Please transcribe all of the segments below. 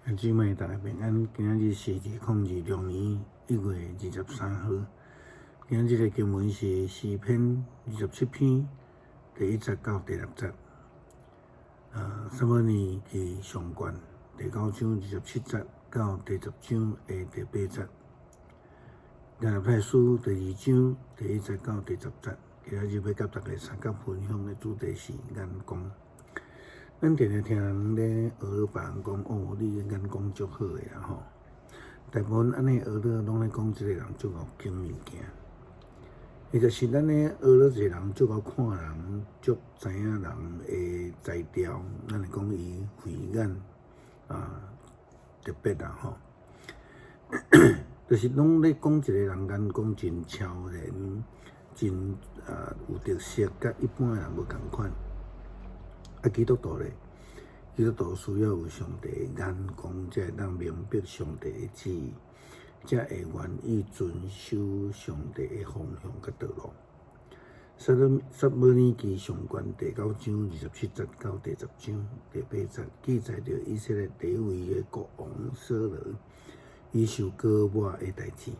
兄姊妹，大家平安。今仔日是2026年1月23號。今仔日的經文是詩篇27篇第1節到第6節。撒母耳記上卷第9章27節到第10章的第8節。加拉太書第2章第1節到第10節。今仔日欲佮大家相佮分享的主題是眼光。咱定定聽人咧學別人講，哦，你的眼光足好的啦吼。大部分按呢學咧，攏咧講這个人足𠢕揀物件。其實是咱咧學咧一個人足𠢕看人，足知影人的才調，咱會講伊慧眼啊特別啦吼。就是攏咧講一個人眼光真超然，真啊有特色，佮一般的人無仝款。啊，基督徒咧，基督徒需要有上帝的眼光，才會當明白上帝的旨意，才會願意遵守上帝的方向佮道路。撒母耳記上卷第9章27節到第10章第8節記載著以色列第一位的國王掃羅，伊受膏抹的代誌。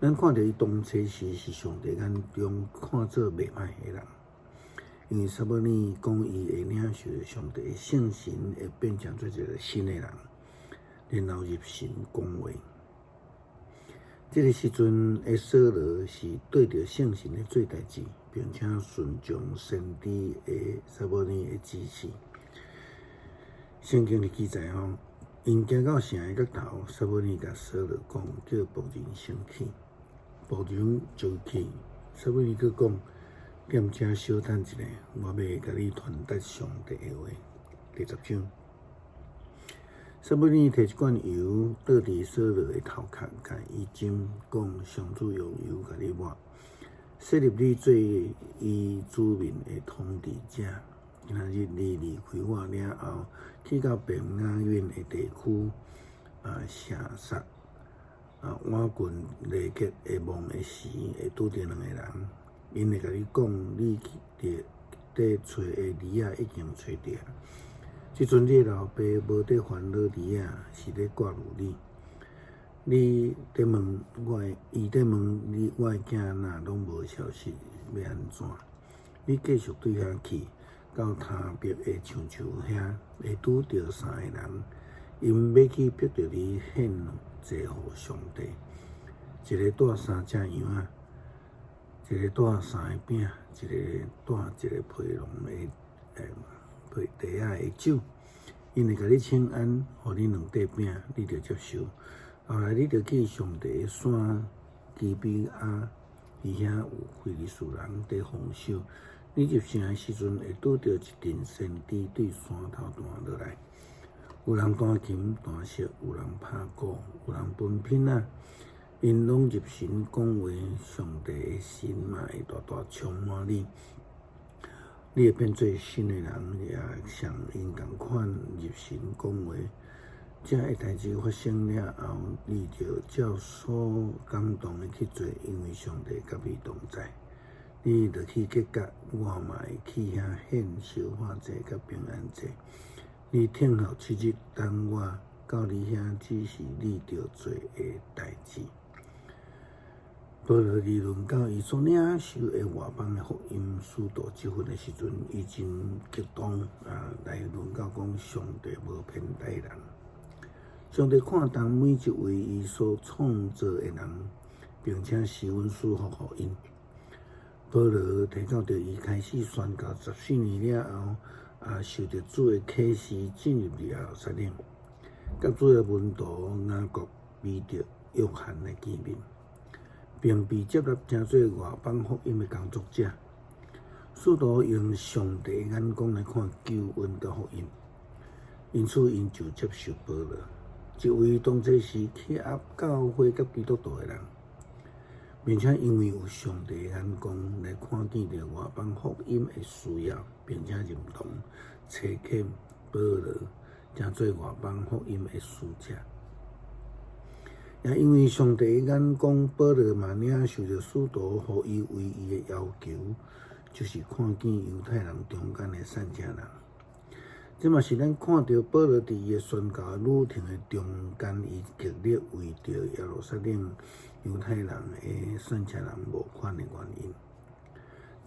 咱看著伊當初時是上帝眼中看做袂歹的人。因為撒母耳講伊會領受上帝的聖神，會變成做一個新的人，然後入神講話。這个時陣的掃羅是對著聖神咧做代誌，並且順從先知的撒母耳的指示。聖經裡記載吼，𪜶行到城的角頭，撒母耳共掃羅講，叫僕人先去，僕人就去。撒母耳閣講，踮遮小等一下，我欲共你傳達上帝的話。第10章，撒母耳提一罐油，倒佇掃羅的頭殼，共伊浸，講上主用油共你抹，設立你做伊子民的統治者。今仔日你離開我了後，去到便雅憫的地區，射殺倚近利結的墓的時，會拄著兩个人。𪜶會共你講，你佇咧揣的驢仔已經揣著。這陣你的老爸無佇煩惱驢仔，是咧掛慮你。你佇問我的，伊佇問你，我的囝若攏無消息，欲按怎？你繼續對遐去，到他伯的橡樹遐，會拄著三个人，𪜶欲去逼著你獻祭予上帝。一个帶三隻羊仔，一个帶三个餅，一个帶一个皮囊的皮袋仔的酒。𪜶會共你請安，予你兩塊餅，你著接受。後來你著去上帝的山基比亞，佇遐有非利士人佇防守。你入城的時陣，會拄著一陣先知對山頭彈落來，有人彈琴彈瑟，有人拍鼓，有人歕品仔。𪜶攏入神講話，上帝的神嘛會大大充滿你，你會變做新的人，也像𪜶仝款入神講話。這个代誌發生了後，你就照所感動的去做，因為上帝佮你同在。你著去吉甲，我嘛會去遐獻燒化祭佮平安祭。你等候7日，等我到你遐，指示你著做的代誌。保羅佇論到伊所領受的外邦的福音使徒職分的時陣，伊真激動啊，來論到講上帝無偏待人，上帝看重每一位伊所創造的人，並且施恩賜福予𪜶。保羅提到著伊開始宣教14年了後，啊，受著主的啟示進入耶路撒冷，佮主的門徒雅各、彼得、約翰來見面，並被接納成做外邦福音的工作者。使徒用上帝的眼光來看救恩佮福音，因此𪜶就接受保羅，這位當初是欺壓教會佮基督徒的人，並且因為有上帝的眼光來看見著外邦福音的需要，並且認同差遣保羅成做外邦福音的使者。也因為上帝的眼光，保羅嘛領受著使徒予伊唯一的要求，就是看見猶太人中間的散家人。這嘛是咱看著保羅佇伊的宣教旅程的中間，伊極力為著耶路撒冷猶太人的散赤人募款的原因。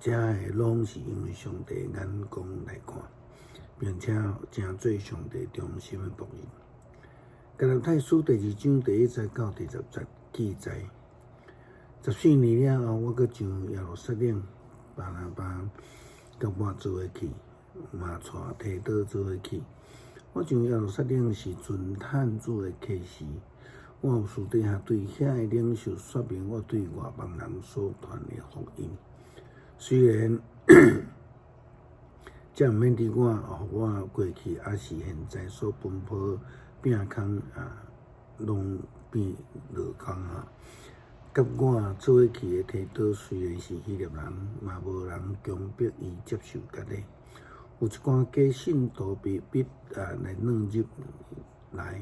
這个攏是因為上帝眼光來看，並且成做上帝忠心的僕人。加拉太書第二章第一節到第十節記載：14年了後，我閣上耶路撒冷，巴拿巴佮我做伙去，嘛帶提多做伙去。我上耶路撒冷是尋探主的啟示，我有私底下對遐的領袖說明我對外邦人所傳的福音。雖然這毋免佇我，予我過去抑是現在所奔波餅空啊，攏變落空啊！佮我做伙去的提多雖然是希臘人，嘛無人強迫伊接受割禮。有一寡假信徒被逼啊來混入來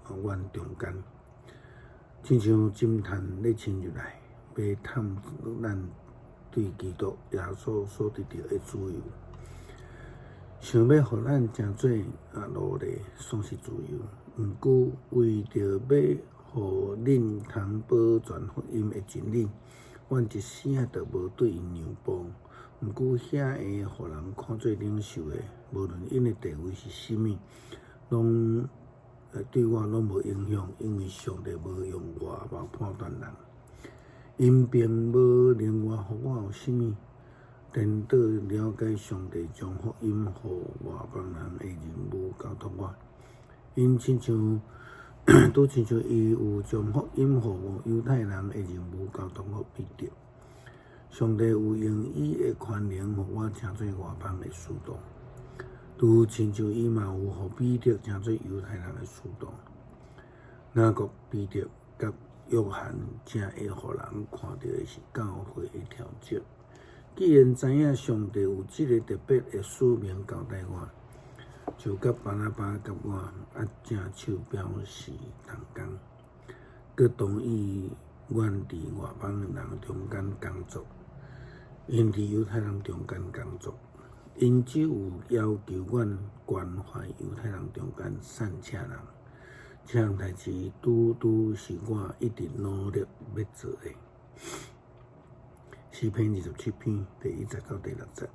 阮中間，親像偵探咧侵入來，欲探咱對基督耶穌所得著的自由，想欲予咱成做啊奴隸，喪失自由。毋過為著欲予恁通保全福音的真理，阮一絲仔都無對𪜶讓步。毋過遐个予人看做領袖的，無論𪜶的地位是啥物，攏對我攏無影響，因為上帝無用外貌判斷人。𪜶並無另外予我有啥物，顛倒了解上帝將福音予外邦人的任務交託我。𪜶親像拄親像伊有將福音予猶太人的任務交託予彼得。上帝有用伊的權能，予我成做外邦的使徒，拄親像伊嘛有予彼得成做猶太人的使徒。雅各、彼得佮約翰正會予人看著的是教會的條則。既然知影上帝有這个特別的使命交代我，就佮巴拿巴佮我按正手表示同工，閣同意阮佇外邦人中間工作，𪜶佇猶太人中間工作，𪜶只有要求阮關懷猶太人中間散赤人，這項代誌拄拄是我一直努力欲做的。詩篇27篇第一節到第六節，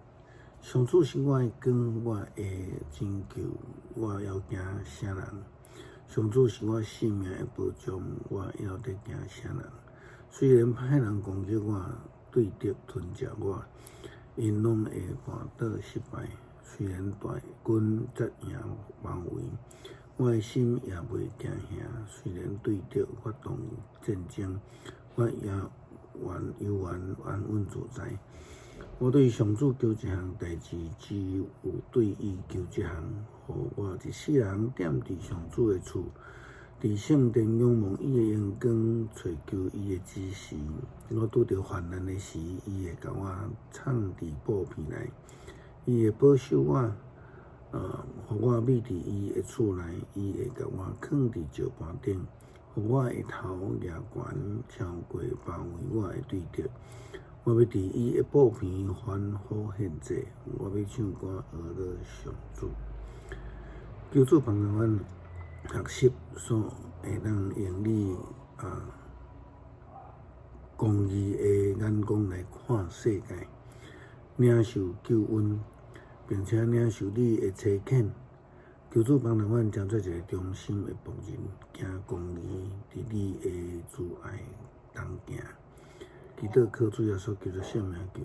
上主是我的光，我的拯救，我猶驚啥人？上主是我性命的保障，我猶咧驚啥人？雖然歹人攻擊我，對敵吞食我，𪜶攏會絆倒失敗。雖然大軍紮營包圍，我的心也袂驚嚇。雖然對敵發動戰爭，我也猶原安穩自在。我對上主求一項代誌，只有對伊求這項，予我一世人踮佇上主的厝，佇聖殿仰望伊的榮光，揣求伊的指示。我拄著患難的時，伊會共我藏佇布棚內，伊會保守我，予我覕佇伊的厝內，伊會共我囥佇石盤頂，予我的頭舉懸超過包圍我的對敵。我欲佇伊的布棚歡呼獻祭，我欲唱歌呵咾上主。求主幫助阮學習所會當用你啊公義的眼光來看世界，領受救恩，並且領受你的差遣。求主幫助阮成做一个忠心的僕人，行公義，佇你的慈愛同行。祈禱靠主耶穌基督聖名求，